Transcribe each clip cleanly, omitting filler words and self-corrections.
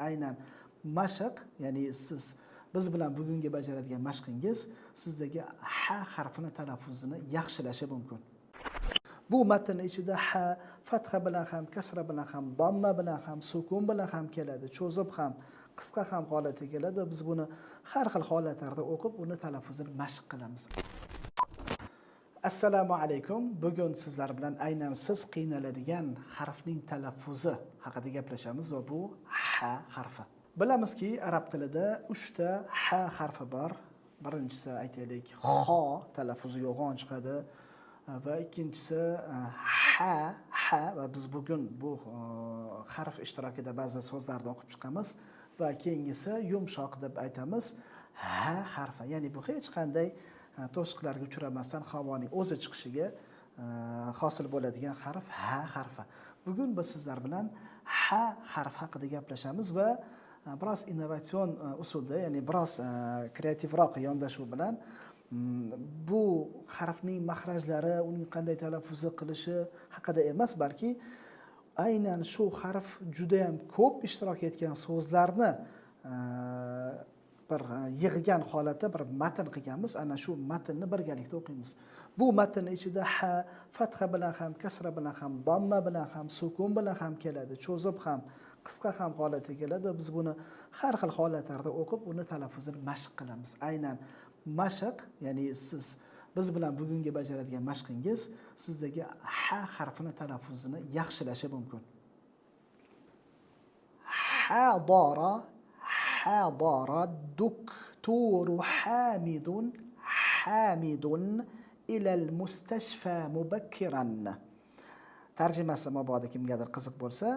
Aynan mashq, ya'ni siz biz bilan bugungi bajaradigan mashqingiz sizdagi ha harfini talaffuzini yaxshilashi mumkin. Bu matn ichida ha fatha bilan ham, kasra bilan ham, damma bilan ham, sukun bilan ham keladi, cho'zib ham, qisqa ham holati keladi. Biz buni har xil holatlarda o'qib, uni talaffuzini mashq qilamiz. Assalomu alaykum. Bugun sizlar bilan aynan siz qiynaladigan harfning talaffuzi haqida gaplashamiz va bu ha harfi. Bilamizki, arab tilida uchta ha harfi bor. Birinchisi, aytaylik, xo, talaffuzi yo'g'on chiqadi va ikkinchisi ha, ha va biz bugun bu harf ishtirokida ba'zi so'zlarni o'qib chiqamiz va keyingisi yumshoq deb aytamiz, ha harfi. Ya'ni bu hech qanday to'siqlarga uchramasdan havoning o'zi chiqishiga hosil bo'ladigan harf, ha harfi. Bugun biz sizlar bilan ha harfi haqida gaplashamiz va biroz innovatsion usulda, ya'ni biroz kreativroq yondashuv bilan bu harfning mahrajlari, uning qanday talaffuzi qilishi haqida emas, balki aynan shu harf judayam ko'p ishtirok etgan so'zlarni bir yig'gan holatda bir matn qilganmiz. Ana shu matnni birgalikda o'qiymiz. Bu matn ichida ha fatha bilan ham, kasra bilan ham, damma bilan ham, sukun bilan ham keladi, cho'zib ham, qisqa ham holati keladi. Biz buni har xil holatlarda o'qib, uni talaffuzini mashq qilamiz. Aynan mashq, ya'ni siz biz bilan bugungi bajaradigan mashqingiz sizdagi ha harfini talaffuzini yaxshilashi mumkin. حضر، حضر الدكتور حامد، حامد إلى المستشفى مبكرا. Tarjimasi, mabodo kimgadir qiziq bo'lsa,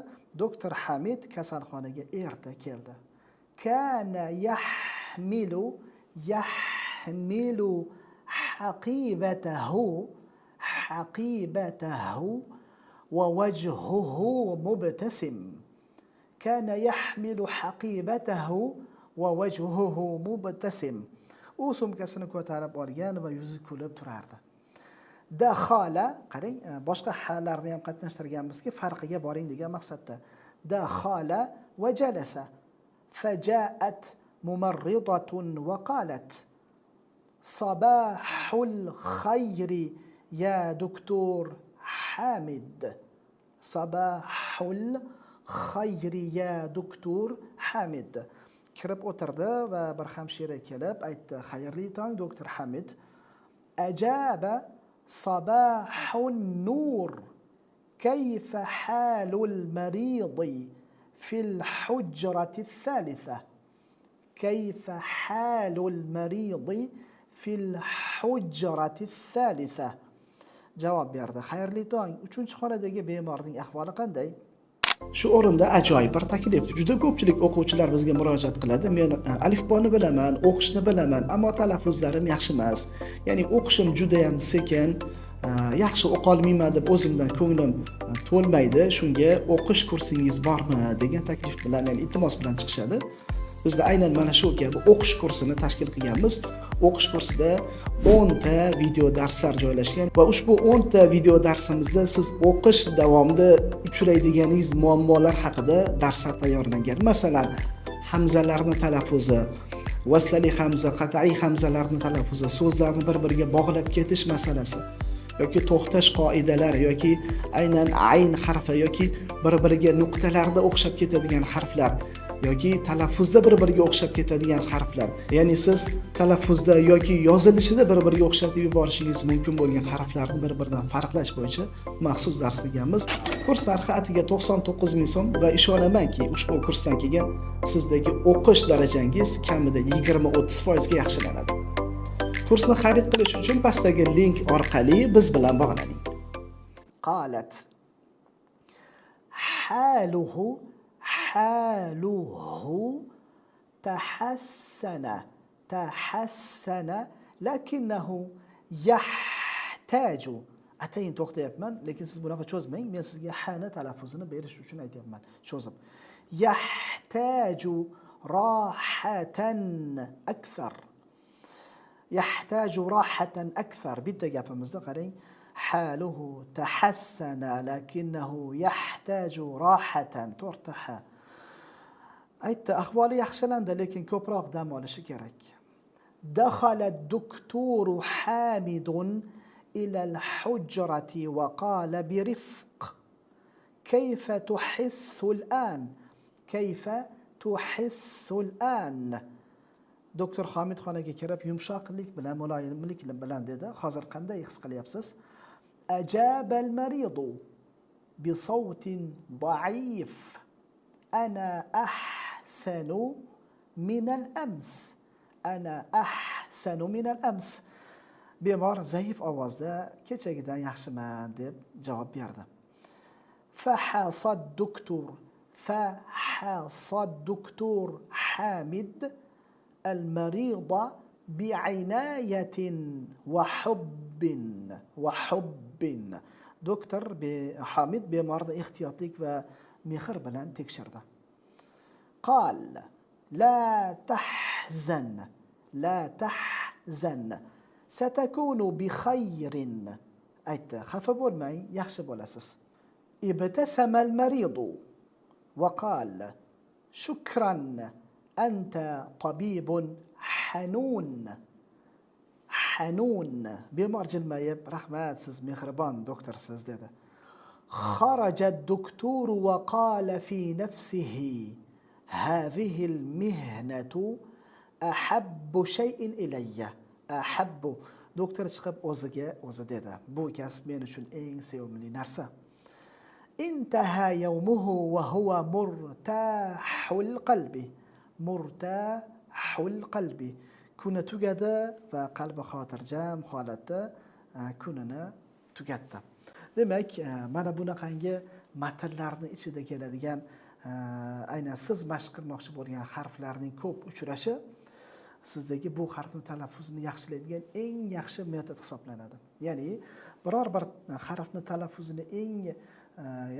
doktor Hamid kasalxonaga erta keldi. كان يحمل، يحمل حقيبته، حقيبته ووجهه مبتسم. كان يحمل حقيبته ووجهه مبتسم. U sumkasini ko'tarib olgan va yuzi kulib turardi. دخل, qarang, boshqa halarni ham qatnashtirganmizki, farqiga boring degan maqsadda. دخل وجلس، فجاءت ممرضة وقالت: صباح الخير يا دكتور حامد، صباح الخير يا دكتور حامد. Kirib o'tirdi va bir hamshira kelib aytdi: "Xayrli tong, doktor Hamid." أجاب: صباح النور، كيف حال المريض في الحجرة الثالثة؟ كيف حال المريض في الحجرة الثالثة؟ Javob berdi: "Xayrli tong, uchinchi xonadagi bemorning ahvoli qanday?" Shu o'rinda ajoyib bir taklif. Juda ko'pchilik o'quvchilar bizga murojaat qiladi: "Men alifboni bilaman, o'qishni bilaman, ammo talaffuzlarim yaxshi emas, ya'ni o'qishim judayam sekin, yaxshi o'qolmayman deb o'zimdan ko'nglim to'lmaydi, shunga o'qish kursingiz bormi?" degan taklif bilan, ya'ni iltimos bilan chiqishadi. Bizda aynan mana shu kabi o'qish kursini tashkil qilganmiz. O'qish kursida 10 ta video darslar joylashgan va ushbu 10 ta video darsimizda siz o'qish davomida uchraydiganingiz muammolar haqida darslar tayyorlangan. Masalan, hamzalarni talaffuzi, vaslali hamza, qat'iy hamzalarni talaffuzi, so'zlarni bir biriga bog'lab ketish masalasi yoki to'xtash qoidalari yoki aynan ayn harfi yoki bir biriga nuqtalarda o'xshab ketadigan harflar yoki talaffuzda bir biriga o'xshab ketadigan harflar, ya'ni siz talaffuzda yoki yozilishida bir biriga o'xshatib yuborishingiz mumkin bo'lgan harflarni bir biridan farqlash bo'yicha maxsus dars qilganmiz. Kurs narxi atiga 99 ming so'm va ishonamanki, ushbu kursdan keyin sizdagi o'qish darajangiz kamida 20-30 foizga yaxshilanadi. Kursni xarid qilish uchun pastdagi link orqali biz bilan bog'laning. قالت: حاله، حاله تحسن، تحسن، لكنه يحتاج. Atayin to'xtayapman, lekin siz bunaqa cho'zmang, men sizga hani talaffuzini berish uchun aytyapman cho'zib. يحتاج راحة أكثر، يحتاج راحة أكثر. Bitta gapimizda qarang: حاله تحسن، لكنه يحتاج راحة. To'rtta ha. Aytdi, ahvoli yaxshilandi, lekin ko'proq dam olishi kerak. دخل الدكتور حامد إلى الحجرة وقال برفق: كيف تحس الآن؟ كيف تحس الآن؟ Doktor Hamid xonaga kirib, yumshoqlik bilan, muloyimlik bilan dedi: hozir qanday his qilyapsiz? أجاب المريض بصوت ضعيف: أنا أحسن من الأمس. أنا أحسن من الأمس. Bemor zaif ovozda kechagidan yaxshiman deb javob berdi. فحص الدكتور فحص الدكتور حامد المريض بعناية وحب وحب. Doktor Hamid bemorni ehtiyotlik va mehr bilan tekshirdi. قال: لا تحزن، لا تحزن، ستكون بخير. Aytdi, xafa bo'lmang, yaxshi bo'lasiz. ابتسم المريض وقال: شكرا، أنت طبيب حنون. حنون. Bemor jilmayib, rahmat, siz mehribon doktorsiz dedi. خرج الدكتور وقال في نفسه: هذه المهنة أحب شيء إلي. أحب. Doktor chiqib o'ziga o'zi dedi: bu kasb men uchun eng sevimli narsa. انتهى يومه وهو مرتاح القلب. مرتاح القلب. Kuni tugadi va qalbi xotirjam holatda kunini tugatdi. Demak, mana bunaqangi matnlarni ichida keladigan aynan siz mashq qilmoqchi bo'lgan harflarning ko'p uchrashi sizdagi bu harfni talaffuzini yaxshilaydigan eng yaxshi metod hisoblanadi. Ya'ni biror bir harfni talaffuzini eng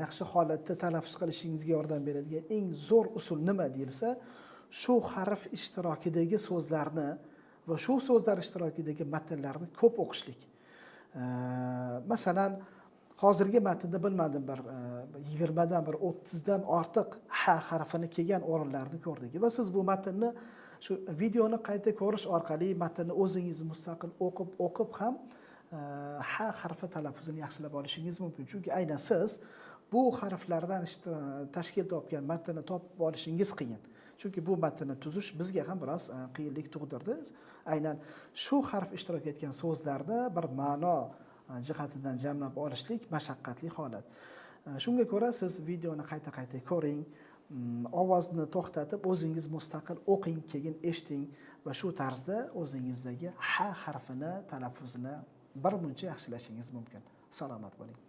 yaxshi holatda talaffuz qilishingizga yordam beradigan eng zo'r usul nima deyilsa, shu harf ishtirokidagi so'zlarni va shu so'zlar ishtirokidagi matnlarni ko'p o'qishlik. Masalan, hozirgi matnda bilmadim, bir 20dan, bir 30dan ortiq ha harfini kelgan o'rinlarni ko'rdik va siz bu matnni, shu videoni qayta ko'rish orqali matnni o'zingiz mustaqil o'qib o'qib ham ha harfi talaffuzini yaxshilab olishingiz mumkin. Chunki aynan siz bu harflardan tashkil topgan matnni topib olishingiz qiyin. Chunki bu matnni tuzish bizga ham biroz qiyinlik tug'dirdi. Aynan shu harf ishtirok etgan so'zlarni bir ma'no jihatidan jamlab olishlik mashaqqatli holat. Shunga ko'ra siz videoni qayta-qayta ko'ring, ovozni to'xtatib o'zingiz mustaqil o'qing, keyin eshiting va shu tarzda o'zingizdagi ha harfini talaffuzini bir muncha yaxshilashingiz mumkin. Salomat bo'ling.